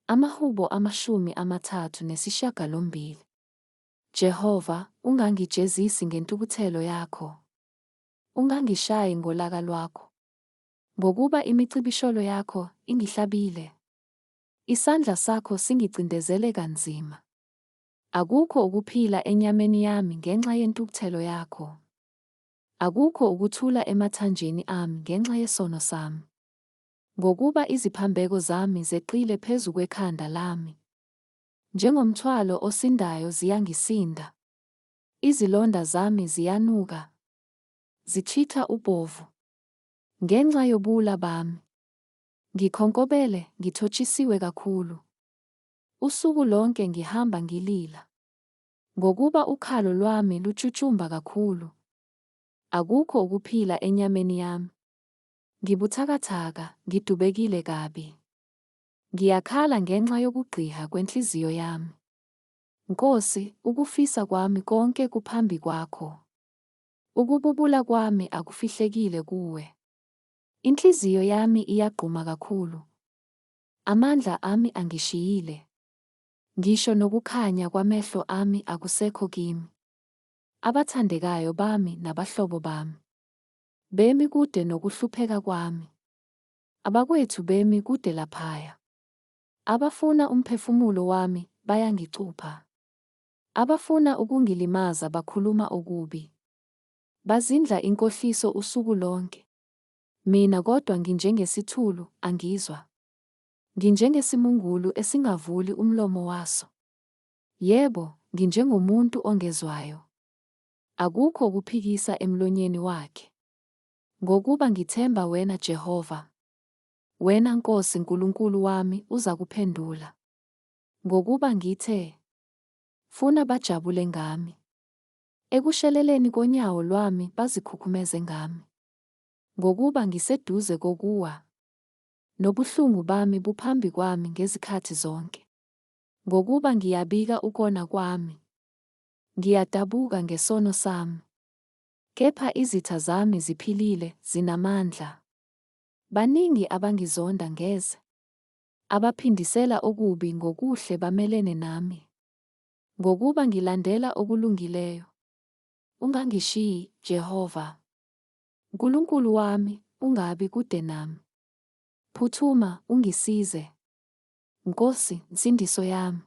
Amahubo 38. Jehova, ungangijezisi ngentukuthelo yakho, ungangishayi ngolaka lwakho. Ngokuba imicibisholo yakho ingihlabile, isandla sakho singicindezele kanzima. Akukho ukuphila enyameni yami ngenxa yentukuthelo yakho, akukho ukuthula emathanjeni ami ngenxa yesono sami. Ngokuba iziphambeko zami zeqile phezu kwekhanda lami, njengomthwalo osindayo ziyangisinda. Izilonda zami ziyanuka, zichitha ubovu. Ngenxa yobuwula bami, ngikhonkobele, ngithotshisiwe kakhulu. Usuku lonke ngihamba ngilila, ngokuba ukhalo lwami lutshutshumba kakhulu. Akukho ukuphila enyameni yami. Ngibuthakathaka, ngidubekile kabi. Ngiyakhala ngenxa yokugqiha kwenhliziyo yami. Nkosi, ukufisa kwami konke kuphambi kwakho. Ukububula kwami akufihlekile kuwe. Inhliziyo yami iyagquma kakhulu. Amandla ami angishiyile. Ngisho nokukhanya kwamehlo ami akusekho kimi. Abathandekayo bami nabahlobo bami bemi kude nokuhlupheka kwami. Abakwethu bemi kude laphaya. Abafuna umphefumulo wami bayangicupha. Abafuna ukungilimaza bakhuluma okubi. Bazindla inkohliso usuku lonke. Mina kodwa nginjengesithulu, angizwa. Nginjengesimungulu esingavuli umlomo waso. Yebo, nginjengomuntu ongezwayo. Akukho ukuphikisa emlonyeni wakhe. Ngokuba ngithemba wena Jehova. Wena Nkosi Nkulunkulu wami uzakuphendula. Ngokuba ngithe, Funa bajabule ngami. Ekusheleleni konyawo lwami bazikhukhumeze ngami. Ngokuba ngiseduze kokuwa. Nobuhlungu bami buphambi kwami ngezikhathi zonke. Ngokuba ngiyabika ukona kwami. Ngiyadabuka ngesono sami. Kepha izitha zami ziphilile, zinamandla. Baningi abangizonda ngeze. Abaphindisela okubi ngokuhle bamelene nami. Ngokuba ngilandela okulungileyo. Ungangishiyi, Jehova. Nkulunkulu wami, ungabi kude nami. Phuthuma, ungisize. Nkosi, nsindiso yami.